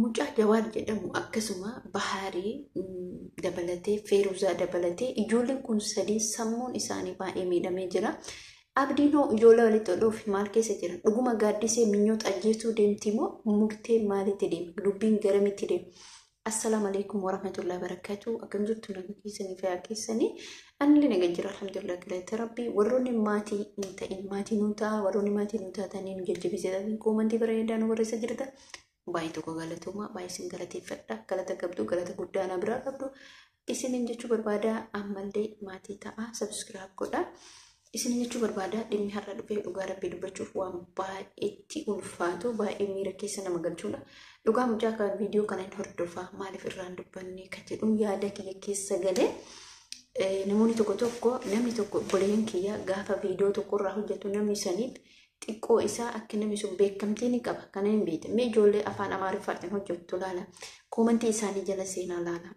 Mucaa Jawaar jedhamu akkasuma Bahaarii dabalatee, Feeruzaa dabalatee, ijoolleen kun sadii sammuun isaanii baay'ee miidhamee jira. Abdiin hoo ijoollee walitti hodhuuf maal keessa jira? Dhuguma Gaaddisee Minyoot ajjeesuu deemti moo murtee maalitti deema? Dubbiin garamitti deema? Assalaamu alaikum warahmatullahi wabarakatuh. Akkam jirtu, naga keessanii, fayyaa keessanii? Anillee naga jira, alhamdulillah, galata Rabbii. Warroonni maatii hin ta'in maatii nuu ta'a. Warroonni maatii nuu taatanii nu jajjabeessitanii koomantii bareedaa nu barreessa jirta. Baay'ee tokko galatoomaa, baay'ee isin galateeffadha. Galata qabdu, galata guddaa na biraa qabdu. Isinin jechuu barbaada, ammallee maatii ta'a, subscribe godha. Isinin jechuu barbaada, dhimmi har'a dhufee dhugaa Rabbii dubbachuuf waan baay'eetti ulfaatu, baay'ee miira keessa nama galchuudha. Dhugaa mucaa kan viidiyoo kana hin hordofaa, maaliif irraan dubbanne kan jedhu yaada kiyya keessa galee. Namoonni tokko tokko, namni tokko, obboleeyyan kiyya, gaafa viidiyoo tokko irraa hojjetu namni saniif xiqqoo isaa akka namni sun beekamtii ni qaba. Kana hin beekne. Mee ijoollee afaan Amaariffaatiin hojjettu laala. Koomantii isaanii jala seenaa laala.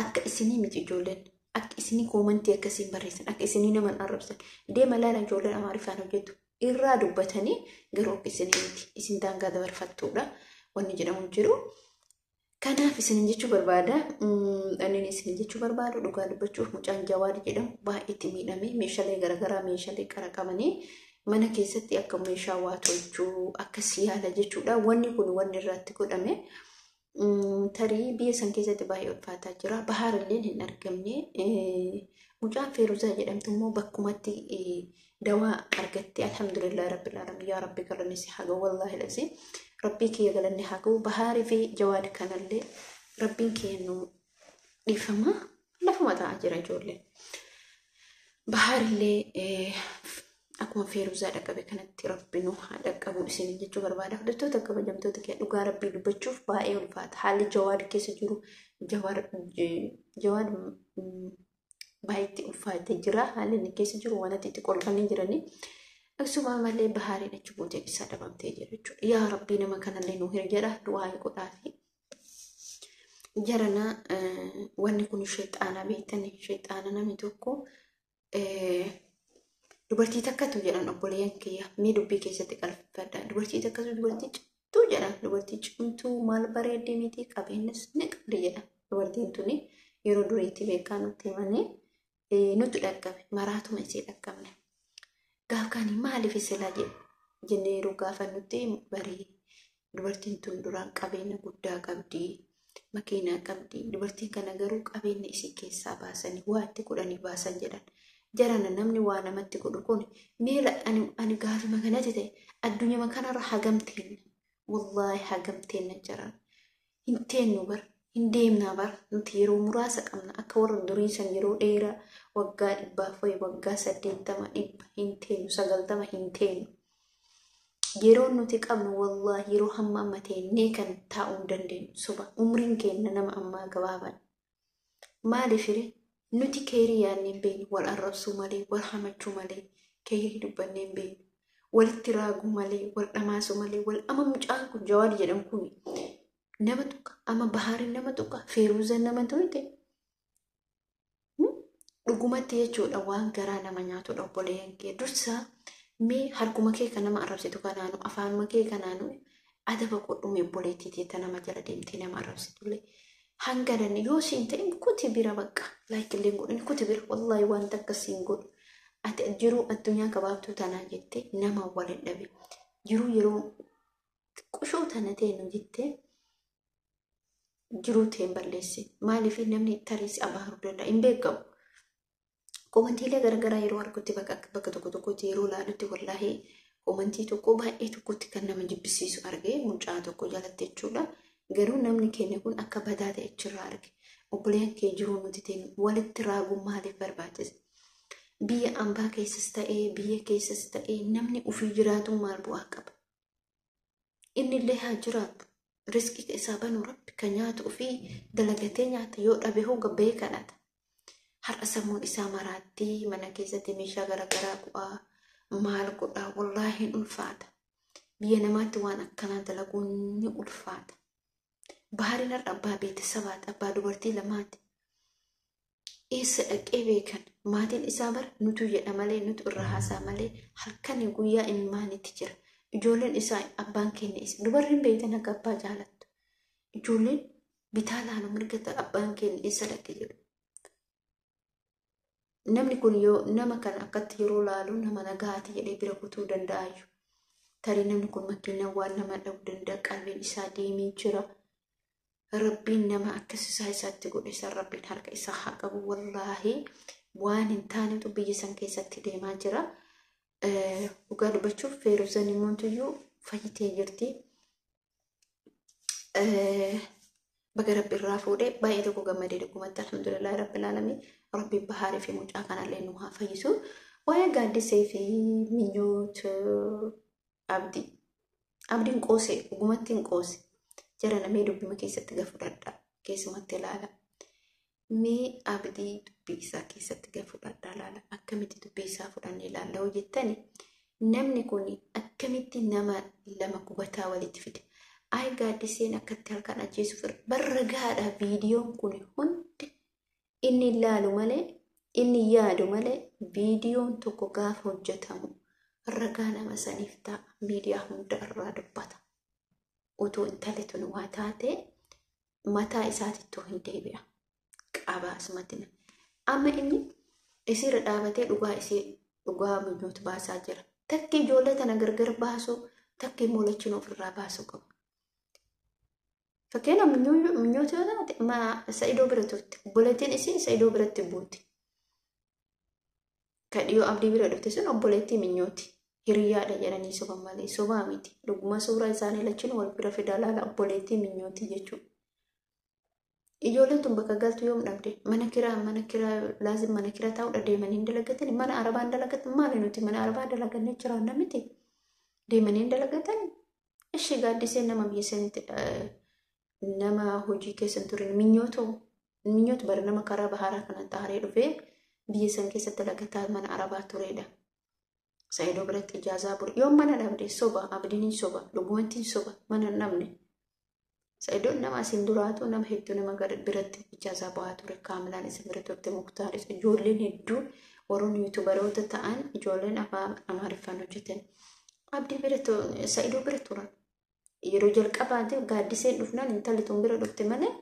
Akka isinii miti ijoolleen. Akka isinii koomantii akkasiin barreessan. Akka isinii nama hin arrabsan. Deema laala, ijoolleen Amaariffaan hojjettu. Irraa dubbatanii garuu akka isinii miti. Isin daangaa dabarfattuudha. Wanni jedhamu jiru. Kanaaf isin jechuu barbaada. Inni isin jechuu barbaadu, dhugaa dubbachuuf mucaan Jawaar jedhamu baay'eetti miidhame, meeshaalee garaagaraa, meeshaalee qara qabanii mana keessatti akka meeshaa waa tolchuu akkas yaala jechuudha. Wanni kun wanni irratti godhame tarii biyya san keessatti baay'ee ulfaataa jira. Bahaarilleen hin argamne. Mucaan Feeruzaa jedhamtu immoo bakkumatti dawaa argatte, alhamdulillah rabbil alamin, yaa Rabbi galanni si haa ga'u, wallaahi lasi Rabbii kiyya galanni haa ga'u. Bahaarii fi Jawaad kanallee Rabbiin kiyya nu dhiifama, lafuma taa'aa jira ijoolleen. Bahaarillee akkuma Feeruzaa dhaqqabe kanatti Rabbi nu haa dhaqqabu isin jechuu barbaada. Hordoftoota kabajamtoota kiyya, dhugaa Rabbii dubbachuuf baay'ee ulfaata. Haalli Jawaad keessa jiru, Jawaad baay'eetti ulfaatee jira. Haalli inni keessa jiru waan itti qolfanii jiranii. Akkasuma malee Bahaariin achi buutee isaa dhabamtee jira jechuudha. Yaa Rabbii nama kanallee nu hiri jedha, du'aa godhaafi. Jarana, wanni kun sheexaana beektanii, sheexaana. Namni tokko dubartii takkatu jedhan, obboleeyyan kiyya, mee dubbii keessatti qalfadha. Dubartii takkatu, dubartii cimtuu jedhan, dubartii cimtuu maal bareeddee miti, qabeenyas ni qabdi jedhan. Dubartiin tuni yeroo duriitti beekaa nutti himanii nutti dhaqqabe, maraatuma isee dhaqqabne. Gaaf kaanii maaliif silaa jennee yeroo gaafa nutti barii, dubartiin tun duraan qabeenya guddaa qabdi. Makiinaa qabdi. Dubartiin kana garuu qabeenya isii keessaa baasanii waa itti godhanii baasan jedhan. Jarana, namni waa namatti godhu kun miila ani gaafima kanatti ta'e, addunyaa kanarra hagam teenna? Wallaahi hagam teenna jaran? Hin teennu bar, hin deemnaa bar. Nuti yeroo muraasa qabna. Akka warra durii san yeroo dheeraa waggaa 100 wayi, waggaa 80, 100 hin teenyu, 90 hin teenyu. Yeroo nuti qabnu, wallaahi, yeroo hamma amma teennee kan taa'uu hin dandeenyu. Soba, umriin keenya nama ammaa gabaabaan. Maaliif hiree nuti keerii yaadnee hin beeknu, wal arrabsuu malee, wal hamachuu malee, keerii dubbannee hin beeknu. Walitti raaguu malee, wal dhamaasuu malee, wal ama mucaan kun Jawaar jedhamu kun nama tuqa, ama Bahaariin nama tuqa, Feeruuzan nama tuyte. Dhugumatti jechuudha, waan garaa nama nyaatudha obboleeyyan kee. Dursa mee harkuma kee kan nama arrabsitu kanaanu, afaanuma kee kanaanu adaba godhume, obboleettii teetta nama jala deemtee nama arrabsitullee. Hanga danne yoo siin ta'in kuti bira, bakka like illee godhin, kuti bira. Wallaahi wanta akkasiin godhu. Ati jiruu addunyaa gabaabtuu tanaa jettee nama wal hin dhabe. Jiruu yeroo qushoo tana ta'e nu jettee jiruu ta'e hin balleessin. Maaliif namni tarii si abaaruu danda'a, hin beekamu. Koomantiilee garaagaraa yeroo argutti, bakka bakka tokko tokkotti yeroo ilaalutti, wallaahi koomantii tokko baay'ee tokkotti kan nama jibbisiisu argee mucaa tokko jalatti jechuudha. Garuu namni keenya kun akka badaa ta'e achirraa arge. Obboleeyyan kee, jiruu nuti ta'e walitti raaguun maaliif barbaachisa? Biyya ambaa keessas ta'ee, biyya keessas ta'ee, namni ofii jiraatu maal bu'aa qaba? Inni illee haa jiraatu. Riskii isaa banuu Rabbi, kan nyaatu ofii dalagatee nyaata, yoo dhabe hoo gabbee kadhata. Har'a sammuun isaa maraatti mana keessatti meeshaa garaagaraa bu'aa maal godhaa, wallaahi hin ulfaata. Biyya namaatti waan akkanaa dalaguun ni ulfaata. Bahariin har'a abbaa beetesabaati, abbaa dubartii lamaati. Eessa dhaqee beekan? Maatiin isaa bara nutu jedha malee, nutu irra haasaa malee, halkanii guyyaa imimmaanitti jira. Ijoolleen isaa abbaan keenya isa dubarri beektan akka abbaa jaalattu. Ijoolleen bitaa laalu mirga abbaan keenya isa dhaqe jedhu. Namni kun yoo nama kana akkatti yeroo laalu nama nagaati jedhee bira kutuu danda'aayu. Tarii namni kun makiinaan waan nama dha'uu danda'a qalbiin isaa deemee jira. Rabbiin nama akkas isaa isaatti godhe san rabbiin harka isaa haa qabu wallaahi waan hin taanetu biyya san keessatti deemaa jira. Dhugaa dubbachuuf Feeruzan immoo fayyitee jirti. Baga rabbi irraa fuudhee baay'ee tokko gammadee dhugumatti alhamdulillahi rabbil aalamiin rabbi bahaarii fi mucaa kanallee nu haa fayyisu. Waa'ee gaaddisee fi minyoot abdii. Abdiin qoose dhugumatti hin qoose. Jara namee dubbima keessatti gafudhadha keessumatti ilaala. Mee abdii dubbii isaa keessatti gafudhadha ilaala. Akkamitti dubbii isaa fudhannee ilaalla hoo jettani namni kun akkamitti nama lama gubataa walitti fide. Ayi gaaddiseen akkatti halkan ajjeesuuf barra gaadha viidiyoon kun hundi inni ilaalu malee inni yaadu malee viidiyoon tokko gaafa hojjetamu ragaa nama saniif ta'a miidiyaa hunda irraa dubbata. Otoo intalli tun waa taate mataa isaatittuu hin deebi'a. Qaba asumatti. Amma inni isiirra dhaabatee dhugaa isii dhugaa minyoota baasaa jira. Takki ijoollee tana gargar baasuu takki immoo lachuun ofirraa baasuu qaba. Fakkeenyaaf minyoota yoo taate Sa'idoo bira turte. Obboleettiin isii Sa'idoo biratti buuti. Kan dhiyoo abdii bira dhufte sun obboleettii minyooti. Hiriyaadha jedhanii soban malee sobaa miti. Dhuguma suuraa isaanii lachuun wal bira fidaa laala obboleettii minyooti jechuudha. Ijoolleen tun bakka galtu yoom dhabde? Mana kiraa laazim mana kiraa taa'uudha deemanii hin dalagatan mana arabaa hin dalagatan maali nuti mana arabaa dalagannee jiraanna miti. Deemanii hin dalagatan. Ishee gaaddisee nama biyya sanitti nama hojii keessa hin turin minyootu bara nama karaa baharaa kana xaaree dhufee biyya san keessatti dalagataa mana arabaa turedha. Sa'idoo biratti ijaazaa bulu. Yoom mana dhabde soba abdiin hin soba dhugumatti hin soba mana hin dhabne. Sa'idoon nama asiin duraatu nama hedduu nama biratti ijaazaa bu'aa ture. Kaamilaan isa bira turte Muktaaris ijoolleen hedduu warroonni yuutubaroota ta'an ijoolleen afaan Amaariffaan hojjetan. Abdii bira Sa'idoo bira turan. Yeroo jalqabaatiif gaaddiseen dhufnaan intalli tun bira dhufte malee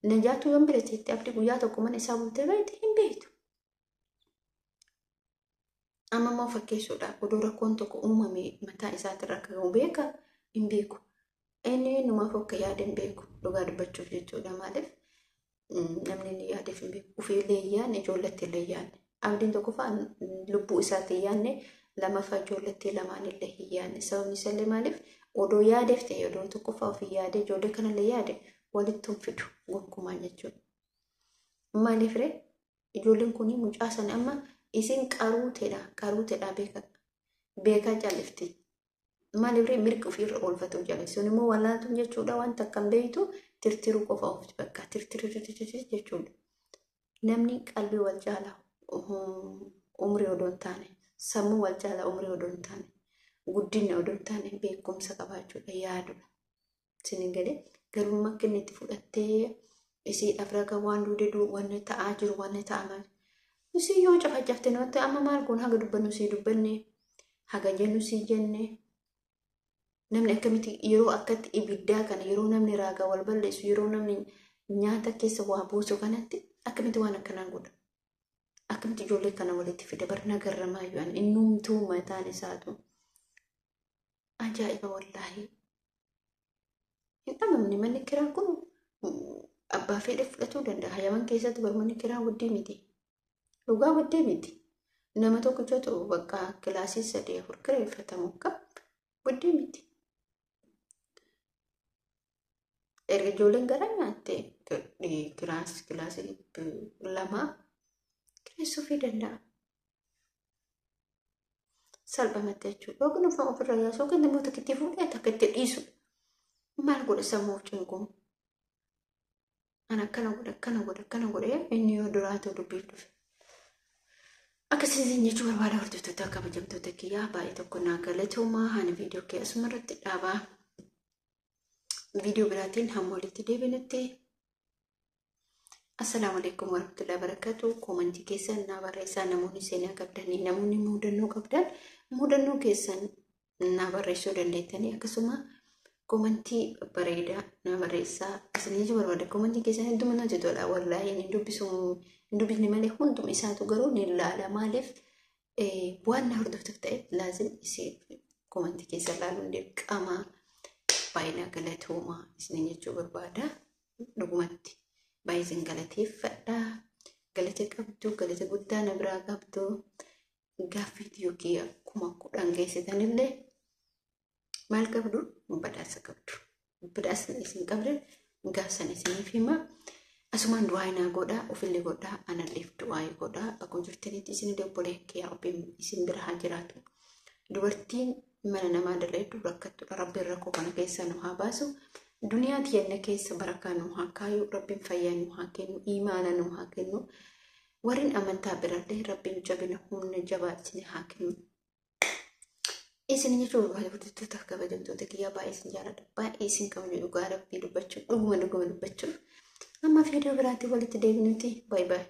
Najaatu yoom bira teetti abdii guyyaa tokko mana isaa bultee beekte hin beektu. Amma immoo fakkeessuudhaaf odoo rakkoon tokko uumame mataa isaatirra akka gahu beeka hin beeku. Inni numaaf akka yaade hin beeku dhugaa dubbachuuf jechuudha maaliif namni inni yaadeef hin beeku ofiillee hin yaadne ijoolletti illee hin yaadne. Abdiin tokkoffaa lubbuu isaatti hin yaadne lamaffaa ijoolletti lamaan illee hin yaadne sababni isallee maaliif odoo yaadeef ta'e odoo tokkoffaa ofii yaade ijoollee kanallee yaade walitti hin fidu gonkumaa jechuudha. Maaliif ree ijoolleen kun mucaa sana amma isin qaruuteedha beekaa callifti. Maaliif ree mirga ofiirra oolfatu jala sun immoo wallaaltuun jechuudha wanta akkam beektu tirtiruu qofa oofti bakka tirtiruu jechuudha. Namni qalbii wal jaala umrii odoo hin taane sammuu wal jaala umrii odoo hin taane guddina odoo hin taane beekumsa qabaachuudha yaadudha. Isin galee garuu akka inni itti fudhattee isiidhaaf raga waan duudee wanni ta'aa jiru wanni ta'amaa isii yoo cafacafte namatti amma maal kun haga dubbannu sii dubbanne haga jennu sii jenne namni akkamitti yeroo akkatti ibiddaa kana yeroo namni raagaa wal balleessu yeroo namni nyaata keessa waa buusu kanatti akkamitti waan akkanaa godha akkamitti ijoollee kana walitti fida barna garramaa yoo innumtuu mataan isaatu ajaa'iba wallaahi. Hin dhabamne manni kiraa kun abbaa fedhe fudhatuu danda'a. Yaman keessatti bar manni kiraa waddii miti. Dhugaa waddii miti. Nama tokkichatu bakka kilaasii 3 4 kireeffatamu qaba. Waddii miti. Erga ijoolleen gara nyaatte kilaasii 2 kireessuufii danda'a. Salphumatti jechuudha. Yookiin ofirra yaasu yookiin immoo takka itti fuudhee takka itti dhiisudha. Maal godha sammuuf cinquun? Ani akkana godha akkana godha akkana godhee inni yoo duraatu dubbiif dhufe. Akkasiin jechuu barbaada hordoftoota kabajamtoota kiyyaa baay'ee tokko naa galatoomaa ani viidiyoo kee asuma irratti dhaabaa. Viidiyoo biraatiin hamma walitti deebinutti. Assalaamu alaikum warahmatullahi wabarakatuh. Koomantii keessan naa barreessaa namoonni seenaa qabdanii namoonni mudannoo qabdan mudannoo keessan na barreessuu dandeettanii, akkasuma komantii bareedaa na barreessaa isin jechuu barbaada. Komantii keessan hedduu namatti tola, wallaahi hin dubbisu hin dubbisne malee hunduma isaatu garuu ni ilaala. Maaliif waan na hordoftuuf ta'e laazim isin komantii keessa ilaaluun dirqama. Baay'ina galatoomaa isin jechuu barbaada. Dhugumatti baay'ee isin galateeffadha. Galata qabdu, galata guddaa na biraa qabdu. Gaaffii yookiin akkuma 10 geessitanillee maal qabdu? Badhaasa qabdu. Badhaasni isin qabdan gaafsan isiniif hima. Asumaan du'aa naa godhaa, ofillee godhaa, analleef du'aa godhaa. Akkuma jirtanitti isin obboleen kee Rabbiin isin bira haa jiraatu. Dubartiin mana namaa dalayddu rakkattudha. Rabbiin rakkoo kana keessaa nu haa baasu. Duniyaa tiyyanna keessa barakaa nu haa kaayu. Rabbiin fayyaa nu haa kennu. Imaana nu haa kennu. Warreen amantaa birallee Rabbiin jabina humna jabaa isin haa kennu. Isin jechuun barbaada, hordoftoota kabajamtoota kiyyaa, baay'ee isin jaalladha. Baay'ee isin kabaju dhugaa Rabbii dubbachuuf, dhuguma dhuguma dubbachuuf. Amma viidiyoo biraatti walitti deebinuti. Baay'ee baay'ee.